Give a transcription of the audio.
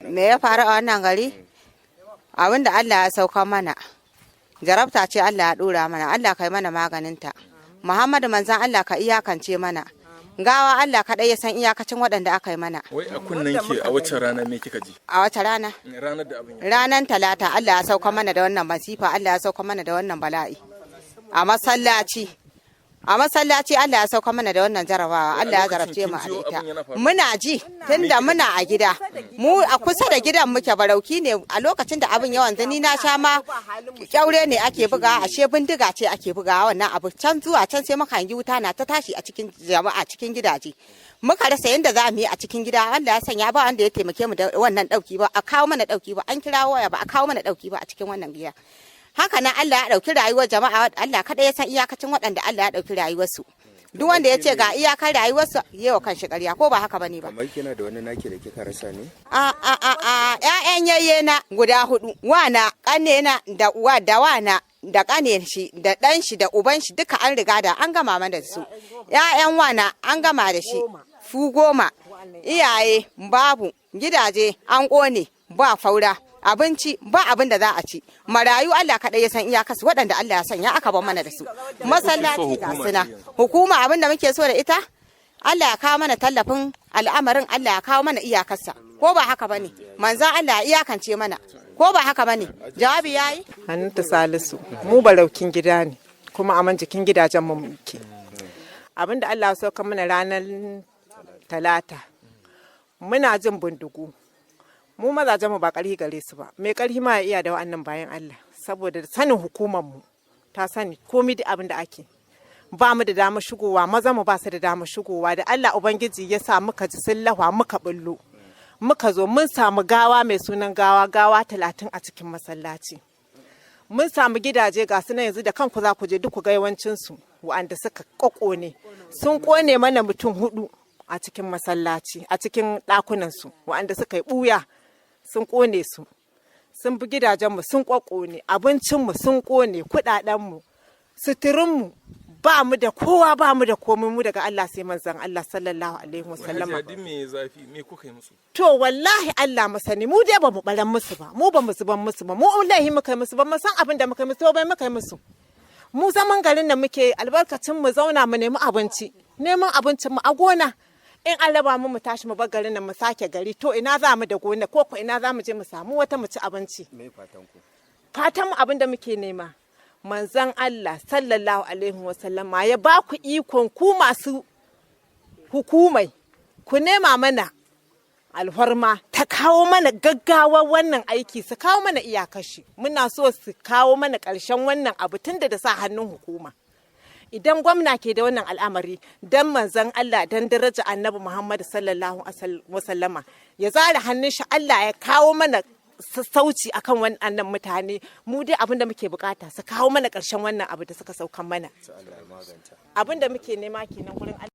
Me ya faru a wannan gari? Abin da Allah ya sauka mana. Jarabta ce Allah ya dora mana, Allah kai mana maganinta. Muhammadu manzan Allah ka iyakance mana. Gawa Allah kaɗai ya san iyakacin waɗanda aka yi mana. Wai a kunnen ki a wacce rana me kika ji? A wace rana? Ranar da abin ya Ranar Talata Allah ya sauka mana da wannan masifa, Allah ya sauka mana da wannan bala'i. A masallaci. A masallaci Allah ya sauka mana da wannan jarabawa, Allah ya lokacin jarabce mu kin a jiyo ita. abin yana faruwa? Muna ji tunda muna a gida. Mu a kusa da gidan muke, barauki ne. A lokacin da abin yawan ni na sha ma kyaure ne ake buga, ashe bindiga ce ake buga wannan abu. Can zuwa can sai muka hangi wuta na ta tashi a cikin jama'a, cikin gidaje. Muka rasa yadda za mu yi a cikin gida. Allah ya sanya ba wanda ya taimake mu da wannan dauki ba a kawo mana dauki ba. An kira waya, ba a kawo mana dauki ba a cikin wannan gida. Haka nan Allah ya dauki rayuwar jama'a. Allah kada ya san iyakacin waɗanda Allah ya dauki rayuwarsu. Duk wanda ya ce ga iyakar rayuwarsu, yawa kan shi ƙarya, ko ba haka bane ba? Kamar kina da wani naki da kika rasa ne? A ƴaƴan yayye na guda hudu, wana, ƙane na da uwa da wana da ƙane shi da ɗan shi da uban shi, duka an riga da an gama mana da su. Ƴaƴan wana an gama da shi fu 10. Iyaye babu, gidaje an ƙone, ba faura abinci, ba abin da za a ci. Marayu Allah kaɗai ya san iyakarsu waɗanda Allah ya sanya aka bar mana da su. Masallaci ga suna. Hukuma, abin da muke so da ita, Allah ya kawo mana tallafin al'amarin, Allah ya kawo mana iyakarsa, ko ba haka bane? Manzan Allah ya iyakance mana, ko ba haka bane? Jawabi yayi. Hannatu Salisu, mu baraukin gida ne, kuma aman jikin gidajen mu muke. Abinda Allah ya sauka mana ranar Talata, muna jin bindigu. Mu mazajen mu ba ƙarhi gare su ba, mai ƙarhi ma ya iya da wa'annan bayan Allah, saboda sanin hukumar mu ta sani komai da abin da ake. Ba mu da dama shigowa, maza mu ba su da dama shigowa. Da Allah Ubangiji ya sa muka ji sun lahwa, muka bullo. Muka zo mun samu gawa mai sunan gawa, gawa 30 a cikin masallaci. Mun samu gidaje ga su na yanzu da kanku za ku je duk ku ga yawancinsu wa'anda suka kokone. Sun kone mana mutum hudu a cikin masallaci, a cikin ɗakunansu, wa'anda suka yi ɓuya sun kone su. Sun bi gidajenmu sun kokone, abincinmu sun kone, kuɗaɗenmu, suturinmu, ba mu da kowa, ba mu da komai. Mu daga Allah sai manzon Allah sallallahu alaihi wasallama. Hajiya, duk me zafi, me kuka yi musu? To wallahi Allah masani, mu dai ba mu baran musu ba, mu ba mu zuban musu ba, mu wallahi muka yi musu ba mu san abin da muka yi musu ba, muka yi musu. Mu zaman garin da muke, albarkacin mu zauna mu nemi abinci, neman abincin mu a gona. In an raba mu, mu tashi mu bar garin nan mu sake gari. To ina za mu da gona, ko ina za mu je mu samu wata mu ci abinci? Me fatan ku? Fatan mu, abin da muke nema, manzon Allah sallallahu alaihi wasallama ya ba ku ikon, ku masu hukumai, ku nema mana alfarma ta kawo mana gaggawar wannan aiki, su kawo mana iyakashi. Muna so su kawo mana ƙarshen wannan abu tun da sa hannun hukuma. Idan gwamna ke da wannan al'amari, dan manzon Allah, dan daraja Annabi Muhammad sallallahu alaihi wasallama, ya zara hannun shi, Allah ya kawo mana sassauci akan wannan mutane. Mu dai abin da muke bukata, su kawo mana ƙarshen wannan abu da suka saukan mana. Su Allah ya maganta. Abin da muke nema kenan gurin Allah.